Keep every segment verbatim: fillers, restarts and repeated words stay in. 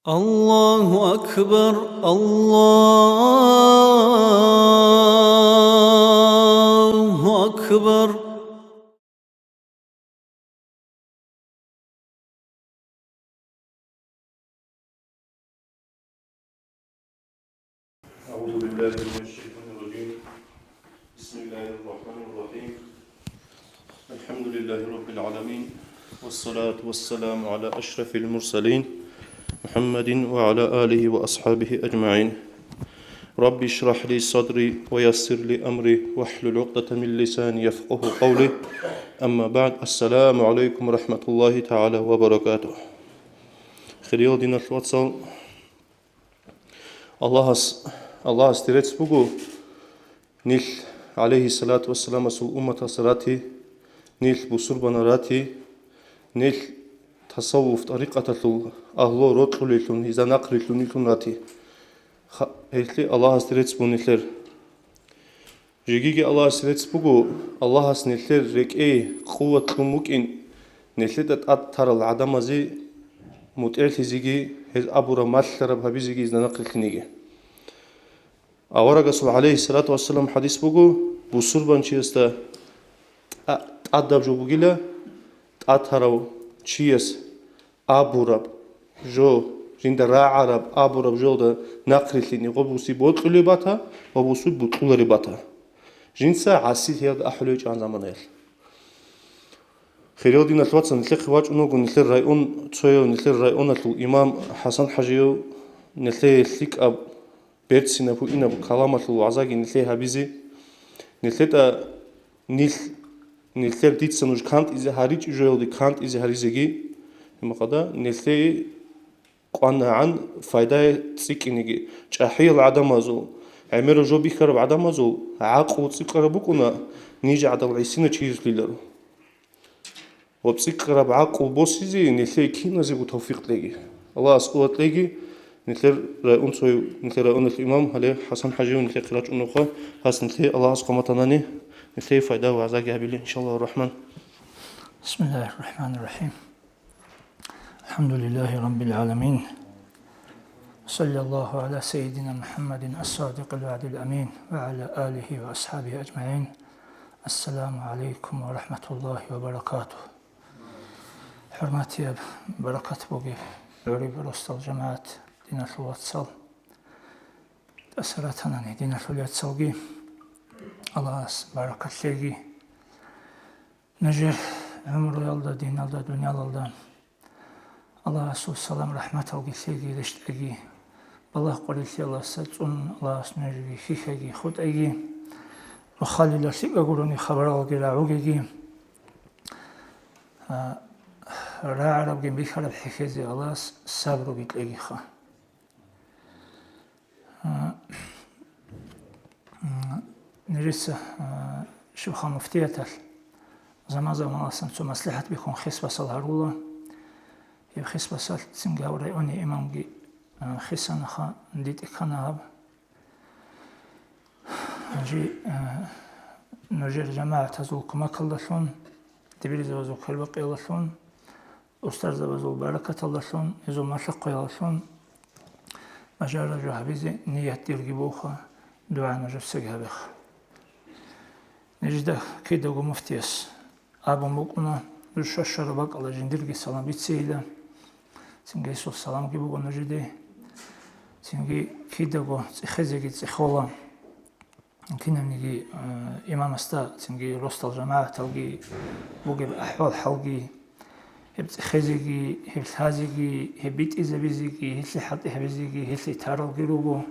الله أكبر، الله أكبر. أعوذ بالله من الشيطان الرجيم. بسم الله الرحمن الرحيم. الحمد لله رب العالمين، والصلاة والسلام على أشرف المرسلين محمد وعلى آله وأصحابه أجمعين. رب اشرح لي صدري ويسر لي أمري واحلل عقدة من لساني يفقه قولي. أما بعد، السلام عليكم ورحمة الله تعالى وبركاته. Хириял диналъул вацал, Аллагьас, Аллагьасде рецц буго, нилъ, гӀалайгьиссалату вассаламасул умматалъа рати, нилъ бусурбана рати, нилъ тасаввуф тӀарикъаталъул агьлу рокьулеллъун, гьезда нахърилълъунеллъун рати. Ха-, гьелъие Аллагьасде рецц буго нилъер. Жегиги Аллагьас рецц буго, Аллагьас нилъер рекӀее къуват кьун букӀин, нилъеда тӀад тарал гӀадамазе мутӀигӀлъизеги, гьез абураб малъараб гьабизеги гьезда нахърилълъинеги. Аварагасул, гӀалайгьиссалату вассалам, хӀадис буго, бусурбанчиясда тӀа-, тӀадаб жо бугила, тӀад тарав чияс абураб жо, жинда рагӀараб абураб жолда нахърилълъине гъобуси бокьулеб бата ва бусурб букьулареб бата. Жинца гӀасилъиялда ахӀулев чӀан заманаялъ. Хириял диналъул вацал, нилъехъе вачӀун вуго нилъер район цояв, нилъер районалъул имам ХӀасан-хӀажияв, нилъее лъикӀаб берцинаб гьуинаб каламалъул вагӀзаги нилъее гьабизе, нилъеда нилъ, нилъер дица нуж кантӀизе гьаричӀеб жоялде кантӀизе гьаризеги, гьебмехалда нилъее къванагӀан пайдае цӀикӀкӀинеги. ЧӀахӀиял гӀадамазул, гӀемерал жо бихьараб гӀадамазул гӀакълу цӀикӀкӀараб букӀуна, ниж гӀадал гӀисина чиясулиларо. Ва цӀикӀкӀараб гӀакълу босизе нилъее киназего тавфикъ кьеги. Аллагьас къуват кьеги, нилъер район цояв, нилъер районалъул имам гьале ХӀасан-хӀажияв нилъехъе рачӀун вуго, гьас нилъее Аллагьас къаматанани, нилъее пайда вагӀзаги гьабилин, иншаллагьу рахӀман. بسم الله الرحمن الرحيم. الحمد لله رب العالمين. صلى الله على سيدنا محمد الصادق الوعد الأمين وعلى آله وأصحابه أجمعين. السلام عليكم ورحمة الله وبركاته. ХӀурматияб, баракат бугеб гӀуриб росдал жамагӀат, диналъул вацал. ТӀаса ратанани диналъул яцалги, Аллагьас баракат лъеги. Нужер гӀумруялда, диналда, дуниялалда Аллагьасул салам-рахӀматалги лъеги, рещтӀаги, балагь-къварилъиялдаса цӀун Аллагьас нужеги хьихьаги хутӀаги, рохалила лъикӀаб гурони хабаралги рагӀугеги, а, рагӀарабги бихьараб хӀехьезе Аллагьас сабруги кьегиха. А, м, нижеца, а, Шивха муфтияталъ заман-заманалъ цо маслихӀат бихьун хисбасал гьарула. Гьеб хисбасалъ цинги гьав районе имамги, а, хисанаха, дитӀе ккана гьаб. Гьанже, а, нужер жамагӀатазул кумакалдалъун, дибирзабазул квербакъиялдалъун, устарзабазул баракаталдалъун, гьезул малъа-хъваялдалъун бажараб жо гьабизе ният дирги буха, дугӀа нужецаги гьабеха. Нижеда кидаго муфтияс абун букӀуна, нуж щващвараб бакӀалда жиндирги салам бицейила, цинги гьесул саламги буго нужеде, цинги кидаго цӀехезеги цӀехола. Кинабниги, э, имамасда, цинги росдал жамагӀаталги бугеб ахӀвал-хӀалги, гьеб цӀехезеги, гьеб лъазеги, гьеб битӀизабизеги, гьелъие хӀалтӀи гьабизеги, гьелъие таралги руго.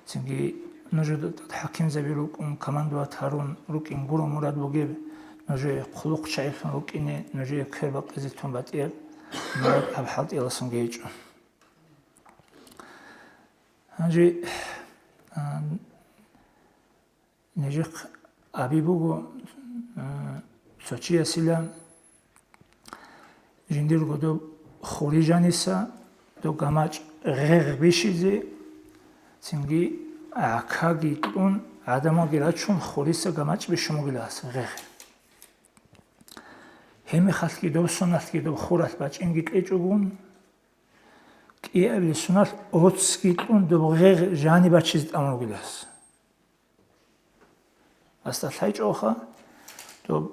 Цинги нужеда тӀад хӀакимзаби рукӀун, командовать гьарун рукӀин гуро мурад бугеб, нужее хъулухъчагӀилъун рукӀине, нужее квербакъизе тун батӀияб мурад гьаб хӀалтӀиялдасанги гьечӀо. Гьанже, а, нижехъ аби буго, а, цо чиясила жиндирго доб хури жаниса, доб гамачӀ гъегъ бищизе, цинги гӀакаги кьун, гӀадамалги рачун, хуриса гамачӀ бищун бугила гьас гъегъ. Гьеб мехалъги доб соналъги доб хуралъ бачӀинги кьечӀогун, И абилеб соналъ оцги кьун доб гъегъ жаниб бачизе тӀамун ругелас. Гьасда лъайчӀоха, доб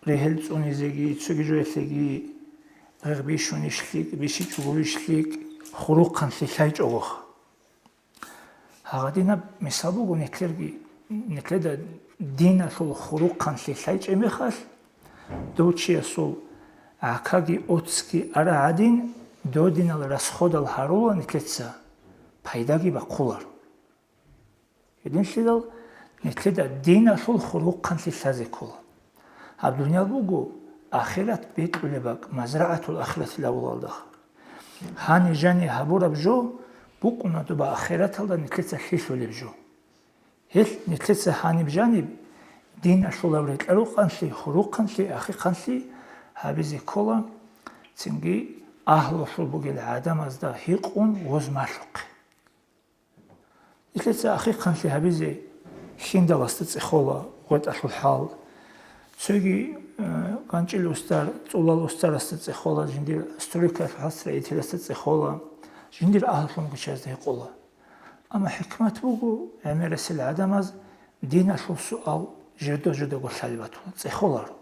регьел цӀунизеги, цоги жоялъеги, гъегъ бищунищ лъикӀ, бищичӀого вищ лъикӀ, хурухъанлъи лъайчӀогоха. Гьагъадинаб мисал буго нилъерги, нилъеда диналъул хурухъанлъи лъайчӀеб мехалъ, дов чиясул гӀакаги оцги ара гӀадин, додинал расходал гьарула нилъеца, пайдаги бахъулар. Гьединлъидал нилъеда диналъул хурухъанлъи лъазе ккола. Гьаб дуниял буго ахират бекьулеб бакӀ, мазрагӀатул ахиратил авалалда. Гьаниб жаниб гьабураб жо букӀуна доба ахираталда нилъеца лъилъулеб жо. Гьелъ нилъеца гьаниб жаниб диналъулаб рекьарухъанлъи, хурухъанлъи, ахихъанлъи гьабизе ккола, цинги агьлулъул бугел гӀадамазда гьикъун гъоз малъухъе. Нилъеца ахихъанлъи гьабизе хьиндаласда цӀехола гъветӀалъул хӀал. Цоги, э, ганчӀил устар, цӀулал устарасда цӀехола, жиндир стройкаялъул строителасда цӀехола, жиндир агьлулъун гучазда гьикъула. Амма хӀикмат буго, гӀемерасел гӀадамаз диналъул суал жидер-жидерго лъалеб батула, цӀехоларо.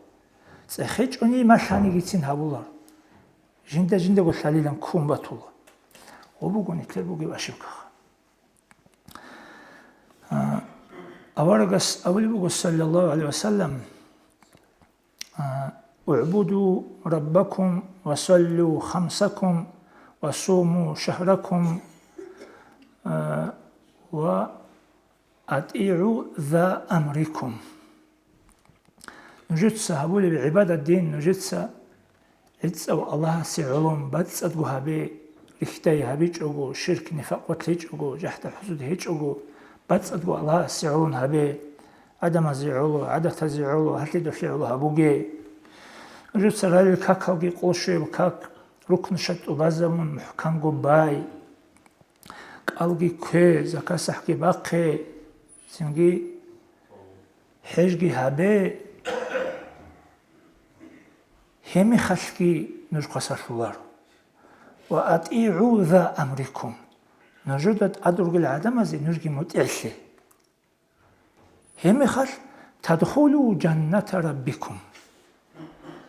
ЦӀехечӀони малъанигицин гьабуларо. Жинда-жиндаго лъалилан ккун батула. Гъо буго нилъер бугеб ошибкаха. А, аварагас абулеб буго, саллаллагьу гӀалайгьи ва саллам, а, «УгӀбуду раббакум ва саллу хамсакум ва суму шагьракум, а, ва атӀигӀу за амрикум». Нужеца гьабулеб гӀибадат дин нужеца гӀицӀав Аллагьасе гӀоло бацӀцӀадго гьабе, рихьдай гьабичӀого, ширк-нифакъ гъорлъ гьечӀого, жахӀда-хӀусуд гьечӀого, бацӀцӀадго Аллагьасе гӀоло гьабе, гӀадамазе гӀоло, гӀадатазе гӀоло, гьалъидалъе гӀоло гьабуге. Нужеца ралел какалги къолъ щвеял как, рукну-шартӀ тӀубазабун, мухӀкамго бай. КӀалги ккве, закат-сахӀги бахъе, цинги хӀежги гьабе, гьеб мехалъги нуж хвасарлъуларо. «Ва атӀигӀу за амрикум», нужеда тӀад ругел гӀадамазе нужги мутӀигӀлъе. Гьеб мехалъ, «тадхулу жанната раббикум»,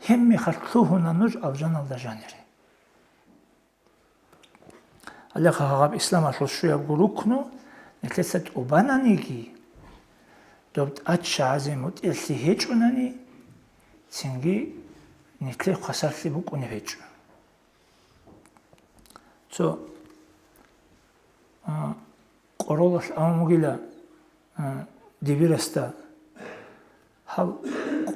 гьеб мехалъ лъугьуна нуж алжаналда жанире. Гьале гьагъаб исламалъул щуябго рукну нилъеца тӀубананиги, доб тӀад чагӀазе мутӀигӀлъи гьечӀунани, цинги нилъее хвасарлъи букӀунеб гьечӀо. Цо, а, къоролалъ абун бугила, а, дибирасда, гьал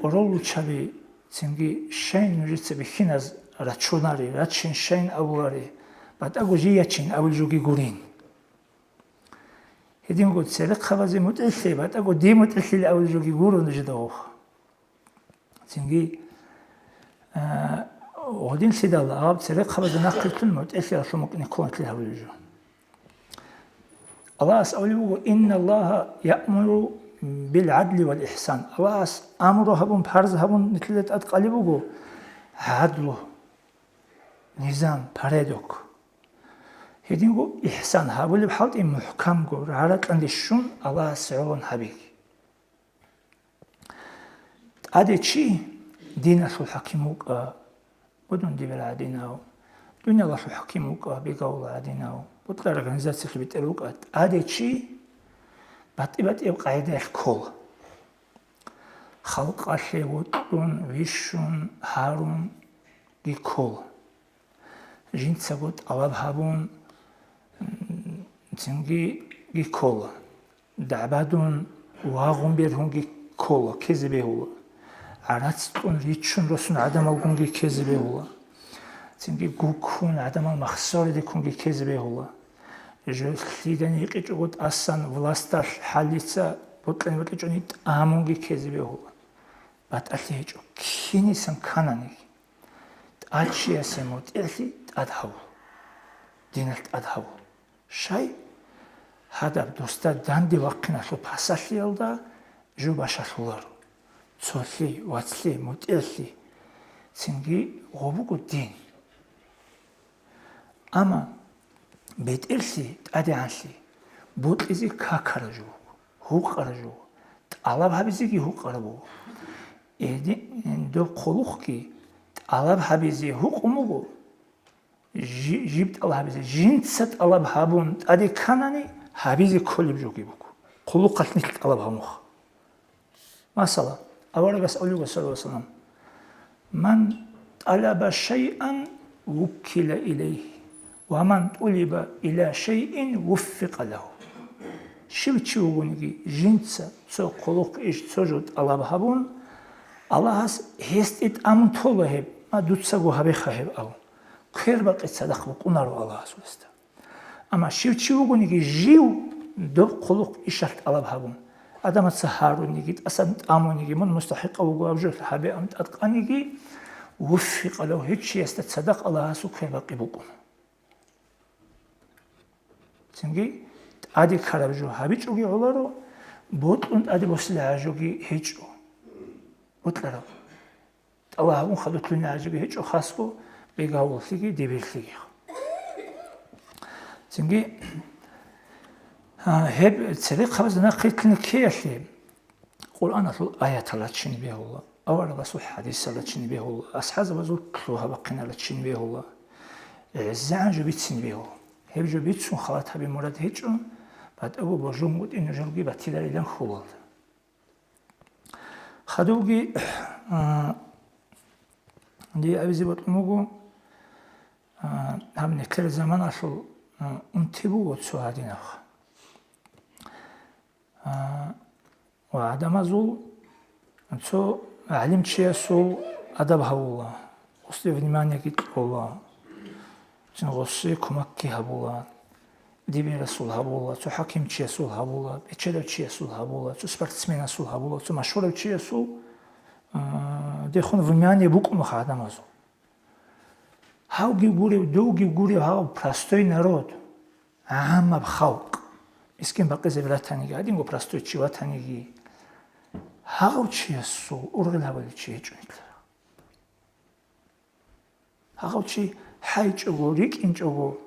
къороллъучаби цинги щайин нужеца бихьиназ рачунари, рачин щайин абулари, батӀаго жий ячин абулеб жоги гурин. Гьединго церехъабазе мутӀигӀлъе, батӀаго дие мутӀигӀлъилин абулеб жоги гуро нужеда гъов. Цинги, а, гьединлъидал гьаб церехъабазда нахъе лъун мутӀигӀлъи гьалъул мукӀни кколанлъи гьабулеб жо. Аллагьас абулеб буго: «Инналлагьа яъмуру бил гӀадли вал ихсан». Аллагьас амру гьабун, парз гьабун, нилъеда тӀад къалеб буго гӀадлу, низам, порядок. Гьединго ихсан гьабулеб хӀалтӀи мухӀкамго, рагӀа-ракьанде щун, Аллагьасе гӀоло гьабиги. ТӀаде чи диналъул хӀаким вукӀа, будун дибир гӀадинав, дуниялалъул хӀаким вукӀа, бегавул гӀадинав, бутӀа организациялъул бетӀер вукӀа, тӀаде чи батӀи-батӀияб къагӀидаялъ ккола. Халкъалъе вокьун, вищун, гьарунги ккола. Жинцаго тӀалаб гьабун, м, цинги ккола. ДагӀбадун, вагъун бергьунги ккола, ккезе бегьула. ГӀарац кьун, риччун росун гӀадамалгунги ккезе бегьула. Цинги гуккун, гӀадамал махсариде ккунги ккезе бегьула. Жо лъида гьикъичӀого тӀасан власталъ хӀалица бокьани-бокьичӀони тӀамунги ккезе бегьула. БатӀалъи гьечӀо, кинисан ккананиги. ТӀадчиясе мутӀигӀлъи тӀад гьаву, диналъ тӀад гьаву. Щай? Гьадаб досда данде вахъиналъул пасалъиялда жо бащалъуларо. Цолъи, вацлъи, мутӀигӀлъи, цинги гъо буго дин. Амма БетӀерлъи, тӀадегӀанлъи бокьизе какараб жо буго, гьукъараб жо буго, тӀалаб гьабизеги гьукъараб буго. Эди-, доб хъулухъги тӀалаб гьабизе гьукъун буго, жи-, жиб тӀалаб гьабизе, жинца тӀалаб гьабун тӀаде кканани, гьабизе кколеб жоги буго. Хъулухъалъ нилъ тӀалаб гьабунха. Масала, аварагас абулеб, саллаллагьу гӀалайгьи ва саллам: «Ман тӀалаба шайъан вуккила илайгьи, ва ман тӀулиба ила шайъин вуффикъа лагьу». Щив чи вугониги, жинца цо хъулухъ иш, цо жо тӀалаб гьабун, Аллагьас гьесде тӀамун тола гьеб, ма дуцаго гьабеха гьеб абун, квербакъи цадахъ букӀунаро Аллагьас гьесда. Амма щив чи вугониги жив доб хъулухъ ишалъ тӀалаб гьабун, адамаца гьаруниги, тӀасан тӀамуниги, мун мустахӀикъав вуго гьаб жо гьабеан тӀадкъаниги, вуффикъа лагьу, гьев чиясда цадахъ Аллагьасул квербакъи букӀуна. Цинги тӀаде ккараб жо гьабичӀоги гӀоларо, бокьун тӀаде босила гьажоги гьечӀо. Бокьараб. ТӀалаб гьабун хадурлъуни гьажиги гьечӀо, хасго бегавуллъиги дибирлъиги. Цинги, а, гьеб церехъабазда нахърилълъине ккеялъе, Къуръаналъул аяталда ччине бегьула, аварагасул хӀадисалда ччине бегьула, асхӀабзабазул лъугьа-бахъиналда ччине бегьула, гӀезегӀан жо бицине бегьула. Гьеб жо бицун халат гьаби мурад гьечӀо, батӀаго божунгутӀи нужерги батиларилан хьулалда. Хадубги, а, дие абизе бокьун буго, а, гьаб нилъер заманалъул, а, унти буго цо гьадинабха. А, ва гӀадамазул цо гӀалимчиясул адаб гьавула, гъосде вниманиеги кьола. Цин гъосие кумекги гьабула, дибирасул гьабула, цо хӀакимчиясул гьабула, бечедав чиясул гьабула, цо спортсменасул гьабула, цо машгьурав чиясул, а, дехун внимание букӀунаха гӀадамазул. Гьавги гурев, довги гурев, гьав простой народ, гӀаммаб халкъ, мискин-бакъизаби ратаниги, гьадинго простой чи ватаниги, гьав чиясул ургъел гьабулев чи гьечӀо нилъер. Гьав чи хӀайчӀого, рикӀкӀинчӀого,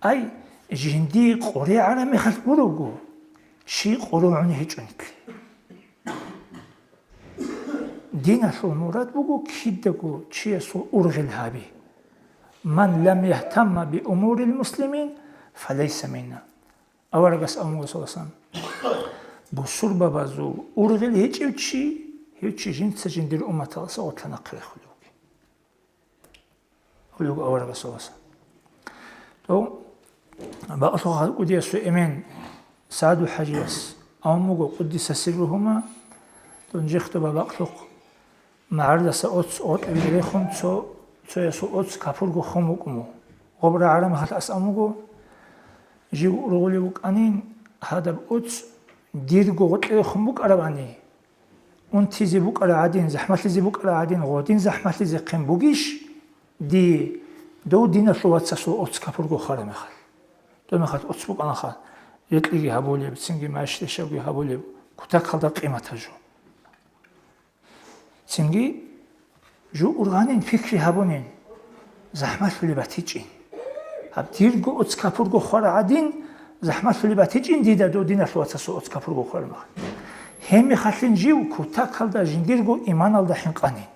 ай, жиндие къоригӀараб мехалъ гурого, щий къорогӀун гьечӀо нилъ. Диналъул мурад буго кидаго чиясул ургъел гьаби. «Ман лам яхтамма би умурил муслимин, фалайса минна». Аварагас абун буго, саллаллагьу гӀалайгьи ва саллам, бусурбабазул ургъел гьечӀев чи, гьев чи жинца жиндир умматалдаса гъорлъа нахъе рехулев вугев. Гьулев аварагас васа. То бакълъухъ кӀудиясул эмен СагӀду-хӀажияс абун буго, къуддиса сирругьума, то нижехъ доба бакълъухъ магӀардаса оц гъоркье рехун, цо, цоясул оц капурго хун букӀун буго. Гъоб рагӀараб мехалъ ас абун буго, жив ургъулев вукӀанин, гьадаб оц дирго гъоркье рехун букӀарабани, унтизе букӀараб гӀадин, захӀмалъизе букӀараб гӀадин, гъодин захӀмалъизехъин бугищ дие, дов диналъул вацасул оц капурго хвараб мехалъ? Дов мехалъ оц букӀанаха, рекьиги гьабулеб, цинги майщдешабги гьабулеб, кутакалда къиматаб жо. Цинги жо ургъанин, пикри гьабунин, захӀмалъулеб батичӀин. Гьаб дирго оц капурго хвараб гӀадин, захӀмалъулеб батичӀин дида дов диналъул вацасул оц капурго хвараб мехалъ. Гьебмехалъин жив кутакалда жиндирго иманалда хӀинкъанин.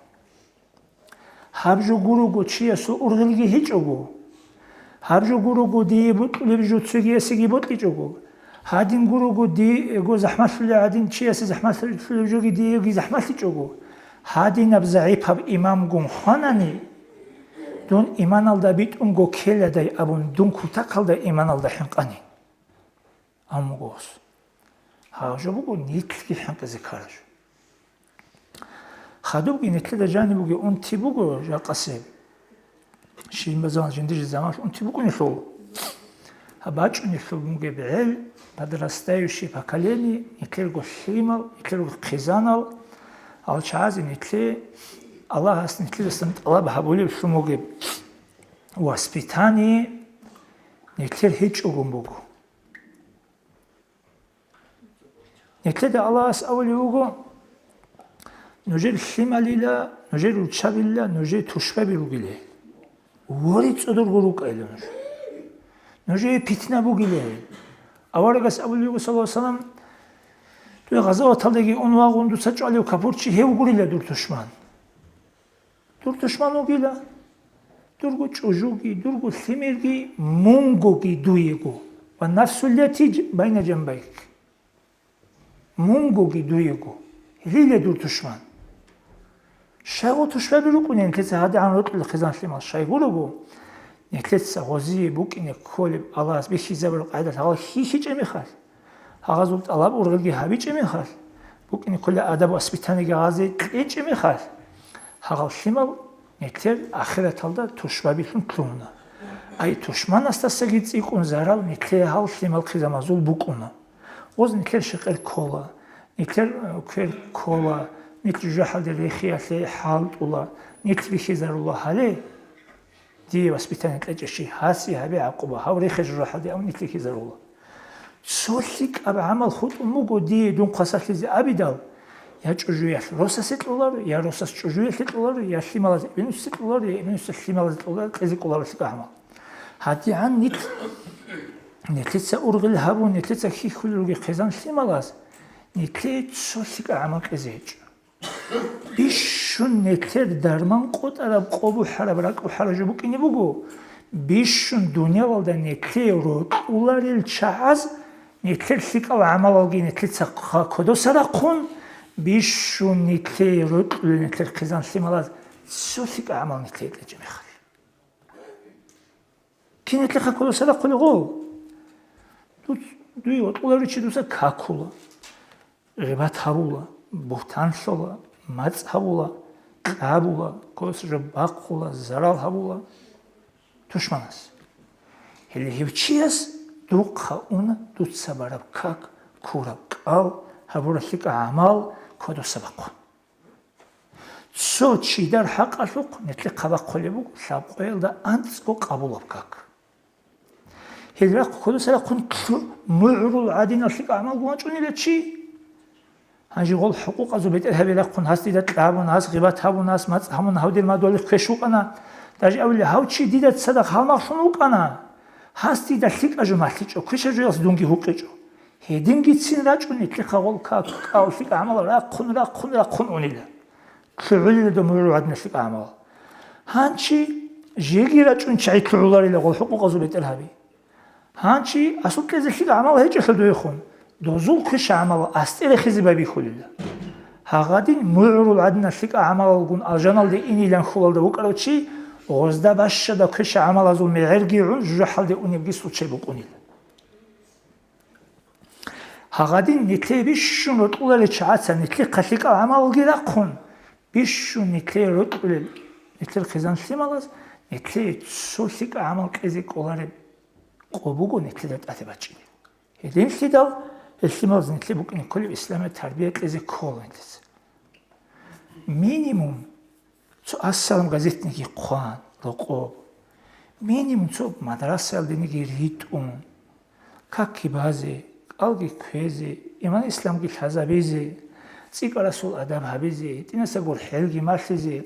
Гьаб жо гурого чиясул ургъелги гьечӀого, гьаб жо гурого дие бокьулеб жо цогиясеги бокьичӀого, гьадин гурого диего захӀмалъулеб гӀадин чиясе захӀмалъулеб жоги диеги захӀмалъичӀого, гьадинаб загӀипаб имамгун хванани, дун иманалда битӀунго ккеладай абун, дун кутакалда иманалда хӀинкъани. Амма гос. Гьав жо буго нилъги хӀинкъизе ккараб жо. Хадубги нилъеда жаниб бугеб унти буго жакъасеб. Щиб базан жиндир заман унти букӀунелъул. Гьаб бачӀунелъул бугеб гӀел, подрастающее поколение, нилъерго лъимал, нилъерго хъизанал, алчагӀазе нилъе, Аллагьас нилъедасан тӀалаб гьабулеблъун бугеб воспитание нилъер гьечӀогун буго. Нилъеда Аллагьас абулеб буго: «Нужер лъималила, нужер руччабилла, нужер тушбаби ругиле. Воре цӀодорго рукӀайила нуж. Нужее питна бугилан. Аварагас абулеб буго, саллаллагьу гӀалайгьи вассалам, дуе гъазаваталдаги ун вагъун дуца чӀвалев капурчи гьев гурила дур тушман. Дур тушман вугила, дурго чӀужуги, дурго лъимерги, мунгоги дуего. Ва нафсуллати дж-, байна жанбайк. Мунгоги дуего. Гьелила дур тушман. Щайгу тушбаби рукӀунел нилъеца гьадигӀан рокьулел хъизан-лъимал? Щайгурого, нилъеца гъозие букӀине кколеб Аллагьас бихьизабураб къагӀидалъ гьагъал хьихьичӀеб мехалъ, гьагъазул тӀалаб-ургъелги гьабичӀеб мехалъ, букӀине кколеб адаб-воспитаниеги гъазе кьечӀеб мехалъ, гьагъал лъимал нилъер ахираталда тушбабилъун лъугьуна. Ай, тушманасдасаги цӀикӀкӀун зарал нилъее гьал лъимал хъизамазул букӀуна. Гъоз нилъер щекъер ккола, нилъер, э, квер ккола, нилъ жужахӀалде рехиялъе хӀалтӀула, нилъ бихьизарула гьале. Дие воспитание кьечӀеб чи, гьасе гьабе гӀакъуба, гьав рехе жужахӀалде, ав нилъ бихьизарула. Цо лъикӀаб гӀамал хутӀун буго дие дун хъвасарлъизе абидал, я чӀужуялъ росасе кьоларо, я росас чӀужуялъе кьоларо, я лъималазе эбенусе кьоларо, я эбенусе лъималазе кьоларо, кьезе кӀоларо лъикӀаб гӀамал. ГьадигӀан нилъ-, нилъеца ургъел гьабун, нилъеца хьихьулел ругел хъизан-лъималаз, нилъее цо лъикӀаб гӀамал кьезе гьечӀо. Бищун нилъер дарман къотӀараб, къо бухӀараб, ракӀ бухӀараб жо букӀине буго, бищун дуниялалда нилъее рокьуларел чагӀаз, нилъер лъикӀал гӀамалалги нилъеца хъа-, кодоса рахъун, бищун нилъее рокьулел нилъер хъизан-лъималаз цо лъикӀаб гӀамал нилъее кьечӀеб мехалъ. Киналъе хъа кодоса рахъулел гъов? Дуц-, дуе вокьуларев чи дуца какула, гъибат гьабула, бугьтан лъола, мацӀ гьабула, кьабула, кодоса жо бахъула, зарал гьабула тушманас. Гьеле гьев чияс духъа уна дуца бараб как, ккураб кӀал, гьабураб лъикӀаб гӀамал кодоса бахъун. Цо чидар хӀакъалъухъ нилъехъа бахъулеб буго лъабкъоялда анцӀго къабулаб как. Гьел рахъ кодоса рахъун лъу-, мугӀрул гӀадинал лъикӀаб гӀамалгун вачӀунила чи. Гьанже гъол хӀукъукъазул бетӀергьаби рахъун гьас дида кьабун, гьас гъибат гьабун, гьас мацӀ гьабун, гьав дир мадугьалихъ квеш вукӀана. Даже абулеб, гьав чи дида цадахъ гьалмагълъун вукӀана. Гьас дида лъикӀаб жо малъичӀо, квешаб жоялъ дунги гьукъичӀо. Гьедингицин рачӀун нилъехъа гъол как, кӀал, лъикӀаб гӀамал рахъун, рахъун, рахъун унила. ЛъугӀулила доб мугӀрул гӀадинал лъикӀаб гӀамал. Гьанчи жеги рачӀун чагӀи лъугӀуларила гъол хӀукъукъазул бетӀергьаби. Гьанчи асул кьезе лъикӀаб гӀамал гьечӀелъул дуехун, дозул квешаб гӀамал астӀирехизе байбихьулила. Гьагъадин мугӀрул гӀадинал лъикӀаб гӀамалалгун алжаналде инилан хьулалда вукӀарав чи гъозда бащада квешаб гӀамалазул мегӀерги гӀун жужахӀалде унебги случай букӀунила. Гьагъадин нилъее бищун рокьуларел чагӀаца нилъехъа лъикӀал гӀамалги рахъун, бищун нилъее рокьулел нилъер хъизан-лъималаз нилъее цо лъикӀаб гӀамал кьезе кӀолареб къо буго нилъеда тӀаде бачӀине. Гьединлъидал гьел лъималаз нилъее букӀине кколеб исламияб тарбия кьезе ккола нилъеца. Минимум цо ассалам газетниги хъван, рокъоб. Минимум цо мадрасаялдениги ритӀун, какги базе, кӀалги кквезе, иман-исламги лъазабизе, цӀикӀкӀарасул адаб гьабизе, гьитӀинасда гурхӀелги малъизе,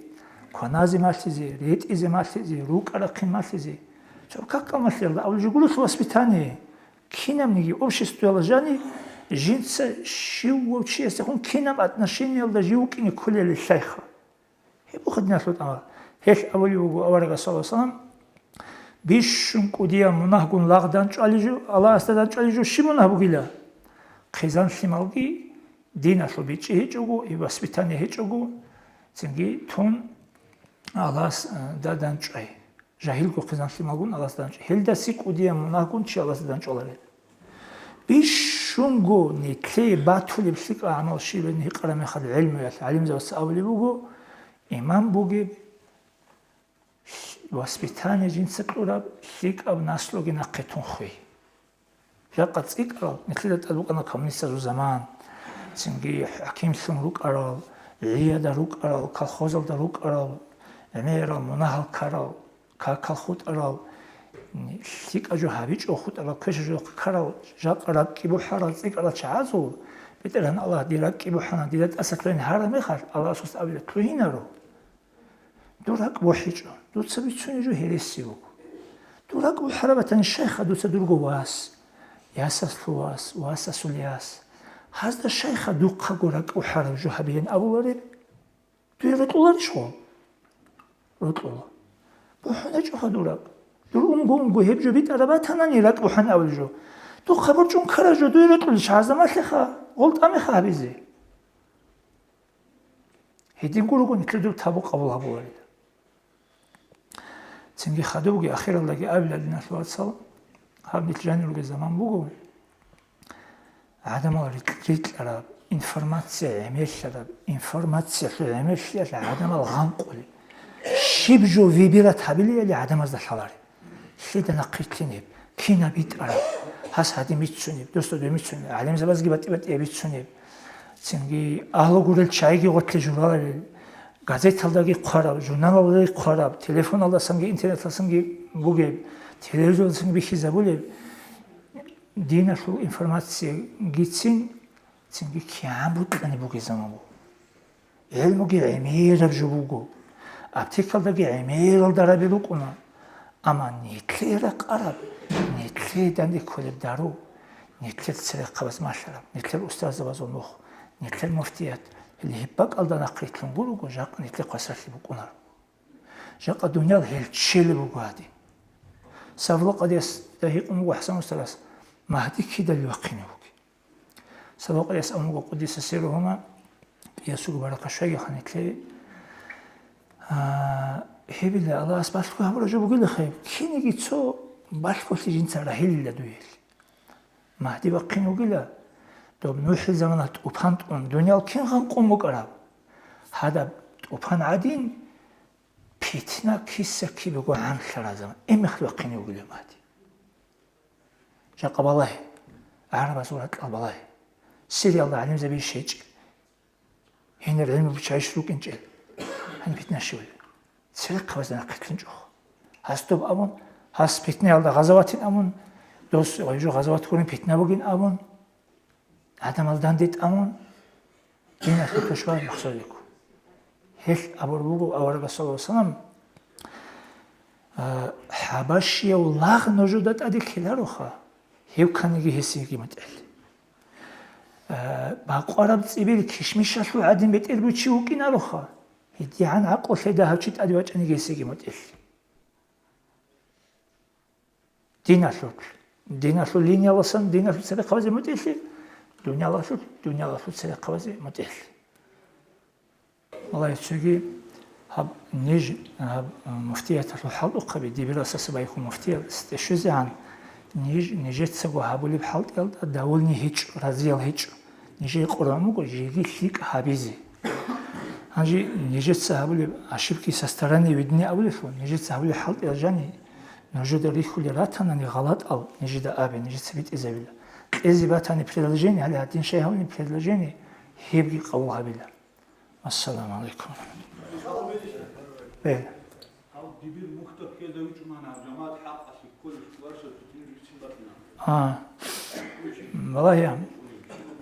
кваназе малъизе, ретӀизе малъизе, рукӀа-рахъин малъизе. Цо какал малъиялда абулеб жо гурелъул воспитание. Кинабниги обществоялда жаниб жинца щивав чиясдехун кинаб отношениялда жив вукӀине кколел лъайха. Гьеб буго диналъул тӀамал. Гьелъ абулеб буго аварагас, саллаллагьу гӀалайгьи вассалам, бищун кӀудиял мунагьгун лагъ данчӀвалеб жо, Аллагьасда данчӀвалеб жо щиб мунагь бугила? Хъизан-лъималги диналъул бичӀчӀи гьечӀого, и воспитание гьечӀого, цинги тун Аллагьасда данчӀвай. Жагьилго хъизан-лъималгун Аллагьасда данчӀвай. Гьелдаси кӀудиял мунагьгун чи Аллагьасда данчӀваларел. Бищунго нилъее батулеб лъикӀаб гӀамал щибин гьикъараб мехалъ гӀелмуялъ гӀалимзабаца абулеб буго, иман бугеб, воспитание жинца кьураб, лъикӀаб наслуги нахъе тун хвей. Жакъа цӀикӀкӀарал, нилъеда тӀад букӀана коммунистазул заман, цинги хӀакимлъун рукӀарал, гӀияда рукӀарал, колхозалда рукӀарал, гӀемерал, мунагьал ккарал, какал хутӀарал, лъикӀаб жо гьабичӀого хутӀарал, квешаб жо ккарал, жакъа ракӀкӀи бухӀарал цӀикӀкӀарал чагӀазул, БетӀергьан Аллагь, дир ракӀкӀи бухӀана, дида тӀаса лъугьин гьараб мехалъ, Аллагьас абила, лъугьинаро. Дур ракӀ бухӀичӀо, дуца бицунеб жо гьереси буго. Дур ракӀ бухӀараб батани, щайха дуца дурго вас, ясалъул вас, васасул яс, гьазда щайха духъаго ракӀ бухӀараб жо гьабеян абулареб? Дуе рокьуларищ гъо? Рокьула. БухӀун гьечӀоха дур ракӀ. Дур унго-унго гьеб жо битӀараб батанани ракӀ бухӀан абулеб жо. Духъа борчӀун ккараб жо дуе рокьулищ, гьазда малъеха, гъол тӀамеха гьабизе. Гьединго руго нилъер дур тавбу къабул гьабуларила. Цинги хадубги ахиралдаги абилалиналъ, вацал, гьаб нилъ жанир ругел заман буго, гӀадамал рикь-, рикьараб, информация гӀемерлъараб, информациялъул гӀемерлъиялъ гӀадамал гъанкъулеб, щиб жо выбирать гьабилиали гӀадамазда лъалареб. Лъида нахъ рилълъинеб, кинаб битӀараб, гьас гьадин бицунеб, досда дой бицунеб, гӀалимзабазги батӀи-батӀияб бицунеб. Цинги агьлу гурел чагӀиги гъорлъе жураларел, газеталдаги хъвараб, журналалдаги хъвараб, телефоналдасанги интернеталдасанги бугеб, телевизоралдасанги бихьизабулеб диналъул информациягицин, цинги кигӀан букьани бугеб заман буго. ГӀелмуги гӀемераб жо буго, аптекалдаги гӀемерал дараби рукӀуна, амма нилъее ракъараб, нилъее данде кколеб дару, нилъер церехъабаз малъараб, нилъер устарзабазул нух, нилъер муфтият, гьел гьеб бакӀалда нахъ рилълъун гуруго, жакъа нилъер хвасарлъи букӀунаро. Жакъа дуниял гьел ччелеб буго гьадин. Савлакъадиясда гьикъун буго ГӀасан устарас, Магьди кидал вахъине вугеб. Савлакъадияс абун буго, къуддиса сирругьума, ясуго баракат щвеги ханилъе, а, гьебила Аллагьас балъго гьабураб жо бугилахъе, кинеги цо балъголъи жинца рагьилила дуе. Магьди вахъин вугила, доб НухӀил замана тӀупан тӀун, дуниял кин гъанкъун букӀараб? Гьадаб тӀупан гӀадин, питна киса-кибего гӀанлъараб заман, эмехлъи вахъине вугила Магьди. Жакъа балагье, гӀарабазул ракьал балагье. Сириялда гӀалимзаби щечӀел. Гьенир гӀилму биччайищ рукӀинчӀел. Гьаниб питна щивали. Церехъабазда нахъилълъинчӀо. Гьас доб абун, гьас питнаялда гъазаватин абун, дос гъайжу гъазават гурин питна бугин абун, гӀадамал данде тӀамун, диналъул тушбаб махсудику. Гьелъ абур буго аварагас, саллаллагьу гӀалайгьи вассалам, а, хӀабашияв лагъ нужуда тӀаде ккелароха, гьев кканиги гьесиеги мутӀигӀлъи. А, бакъвараб цӀибил кишмишалъул гӀадин бетӀер бугев чи вукӀинароха, гьедигӀан гӀакълу лъеда гьав чи тӀаде вачӀаниги гьесиеги мутӀигӀлъи. Диналъул, диналъул линияласан диналъул церехъабазе мутӀигӀлъи, дуниялалъул, дуниялалъул церехъабазе мутӀигӀлъи. Валлагь, цоги гьаб ниж, гьаб, а, муфтияталъул хӀалтӀухъаби, дибирасаса байхьун муфтияталде щвезегӀан, ниж, нижецаго гьабулеб хӀалтӀиялда довольный гьечӀо, разиял гьечӀо. Нижее къуран буго жеги лъикӀ гьабизе. Гьанже нижеца гьабулеб ошибки со стороны видны абулелъул, нижеца гьабулеб хӀалтӀиял жани нужеда рихьулел ратанани гъалатӀал нижеда абе, нижеца битӀизабила. Кьезе батани предложение, гьале гьадин щай гьавни предложение, гьебги къабул гьабила. Ассаламу гӀалайкум. Э. Гьав дибир мухьтаб ккелда вичӀунани гьав жамагӀат хӀакъалъе кколеб кколарищ, дир рицин батӀина. А. Валлагьи,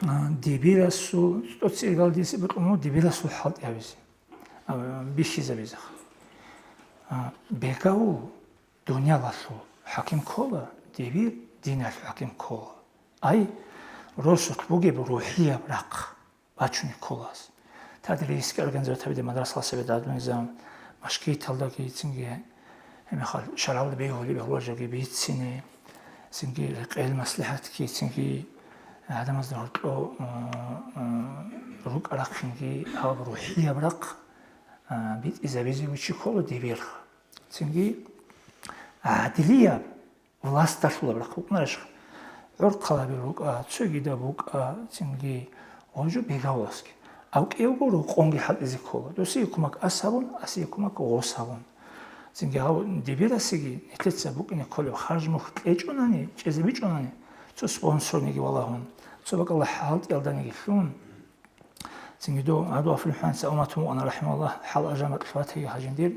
а, дибирасул, цӀоцӀи иргалдизе бокьун буго дибирасул хӀалтӀи гьабизе. А, бихьизабизеха. А, бегавул дуниялалъул хӀаким ккола, дибир диналъул хӀаким ккола. Ай, росулъ бугеб рухӀияб рахъ бачунеб кколас. Тадрисги организовать гьабизе, мадрасалъ сабе дадунизам, мажгиталдаги цинги, гьебмехалъ шаргӀалда бегьулеб гьалар жоги бицине, цинги рекъел маслихӀатги, цинги гӀадамазда гьоркьо, м, м, рукӀа-рахъинги гьаб рухӀияб рахъ, а, битӀизабизе вичи ккола дибирха. Цинги гӀадилияб власталъулаб рахъ букӀунарищха? ГӀурхъалаби рукӀа, цогидаб букӀа, цинги гъожу бегавласги. АвкӀиявго рокъонги хӀалтӀизе ккола. Досие кумак ас гьабун, асие кумак гъос гьабун. Цинги гьав дибирасеги нилъеца букӀине кколеб харж-мухь кьечӀунани, чӀезабичӀунани, цо спонсорниги валагьун, цо бакӀалда хӀалтӀиялданиги лъун, Цинги дов гьадув Африханца уматун вукӀана, рахӀимагьуллагь, хӀал-аржан бакьулъ батаги гьажиндир,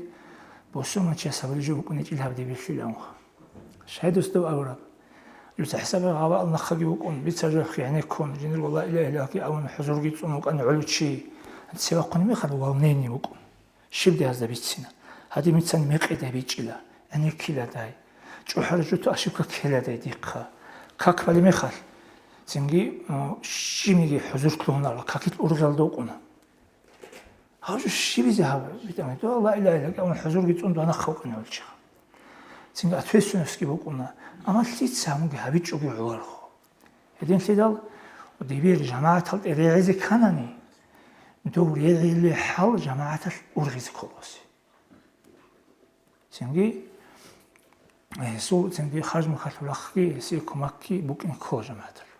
бусурманчияс гьабулеб жо букӀунечӀил гьаб дибирлъилан. Шайдус дов абураб. Дуца хӀисабе гъаваал нахъаги вукӀун, бицаржахъги гӀенеккун, жиндирго ла илагьа иллаллагьги абун, хӀузурги цӀун вукӀана гӀоло чи. Цевахъун мехалъ волнение букӀун. Щиб дагьазда бицина? Гьадин бицани мекъидай бичӀчӀила, гӀенеккиладай. чӀухӀара жута ошибка ккеладай дихъа. Как балеб мехалъ, цинги, э, щибниги хӀузурлъугьунарал, какил ургъелда вукӀуна. Гьав жо щибизе гьаб битӀа? Ва ла илагьа иллагьун хӀузурги цӀун дона хавкъанав чи. Цинги ответственностьги букӀуна, амма лъица гьамунги гьабичӀоги гӀолархо. Гьединлъидал дибир жамагӀатал тӀерегӀизе кканани, дов регӀилеб хӀал жамагӀаталъ ургъизе кколасе. Цинги, э, гьесул цинги харж-махьалъул рахъги, гьесие кумекги букӀине ккола жамагӀаталъ.